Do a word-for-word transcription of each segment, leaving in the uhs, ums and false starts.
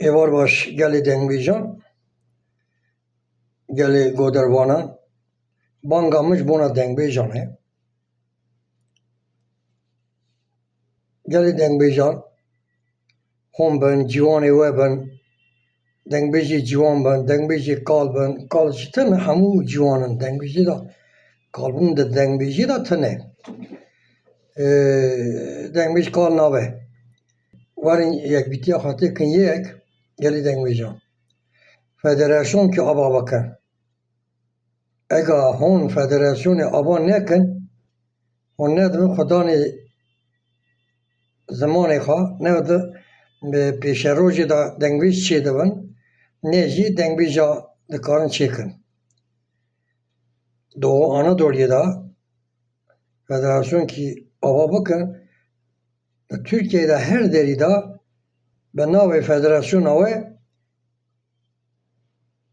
Êvar baş gelê dengbêjan, gelê godervanan, banga min ji bona dengbêjan e. Gelê dengbêjan, hûn bin, ciwanê we bin, dengbêjê ciwan bin, dengbêjê kal bin, kal ji tune hemû ciwan in, dengbêjê de kalbûn di dengbêjê de tune. Ee, dengbêj kal nabe. Werin yekbîtiya xwe têkin yek, gelê dengbêjan. Federasyonekî ava bikin. Ega hûn federasyonê ava nekin, hûn nedibin xudanê zimanê xwe, ne di pêşerojê de dengbêj çêdibin, ne jî dengbêja dikarin çêkin. Doğu Anadolu'yê de federasyonekî ava bikin, di Tirkiyeyê de her derî de bi navê federasyona we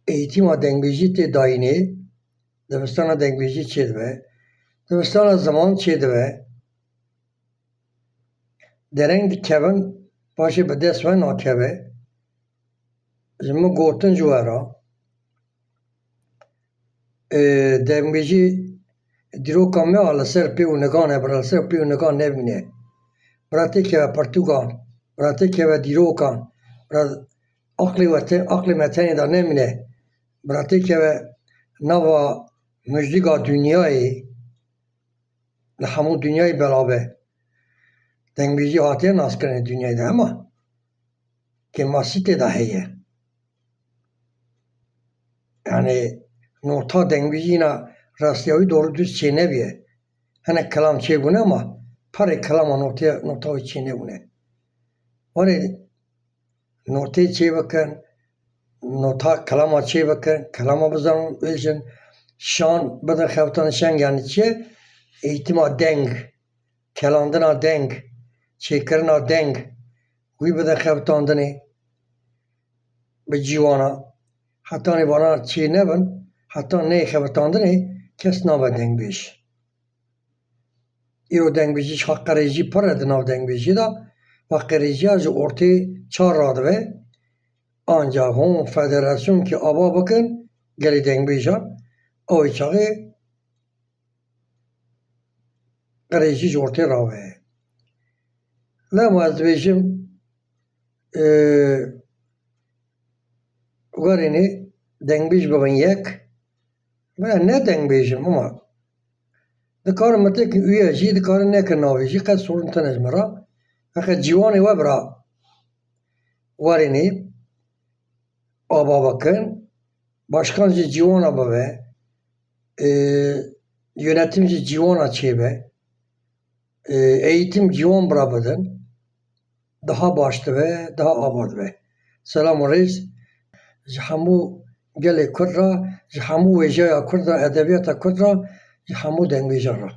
eğitîma dengbêjî tê dayînê, dibistana dengbêjî çêdibe, dibistana ziman çêdibe, dereng dikevin, paşê bi dest we nakeve. Ji min gotin ji we re, e, dengbêjî dîroka me a li ser pê û nigan e, bira li ser pê û nigan nemîne. Bira têkeve pirtûkan, bira têkeve dîrokan, bira aqlê we te-, aqlê me tenê de nemîne. Bira têkeve nava muzîka dinyayê, li hemû dinyayê belav e. Dengbêjî hatiye naskirinê dinyayê de, hema kêmasî tê de heye. Yani nota dengbêjî yîna rastiya wî doğru düz çênebiye. Hinek kelam çêbûne ama parê kelama notê, nota wî çênebûne. Warê notê çêbikin, nota kelama çêbikin, kelama bizanin, bêjin, şan bidin xebitana şeng, yani çi? Eğitima deng, kelandina deng, çêkirina deng, wî bidin xebitandinê bi ciwana. Hetanî vana çê nebin, heta neyê xebitandinê kes nabe dengbêj. Îro dengbêjî ji xwe qirêjî pir e di nav dengbêjî de, ve qirêjiya ji ortê çar radibe. Anca hûn federasyonekî ava bikin gelê dengbêjan, ew ê çaxê qirêjî ji ortê rabe. Lema ez dibêjim, e, werênê dengbêj bibin yek. Bira ne dengbêjim ama dikarin min têkin uye jî, dikarin nekin navê jî, qet sorun tune ji min re. Feqet ciwanê we bira werênê ava bikin, başkan jî ciwana bibe, e, yönetim jî ciwana çêbe, e, eğitim ciwan bira bidin, daha baş dibe, daha ava dibe. Selam û rêz ji hemû gelê Kurd re, ji hemû wêjeya Kurd re, edebiyata Kurd re, ji hemû dengbêjan re.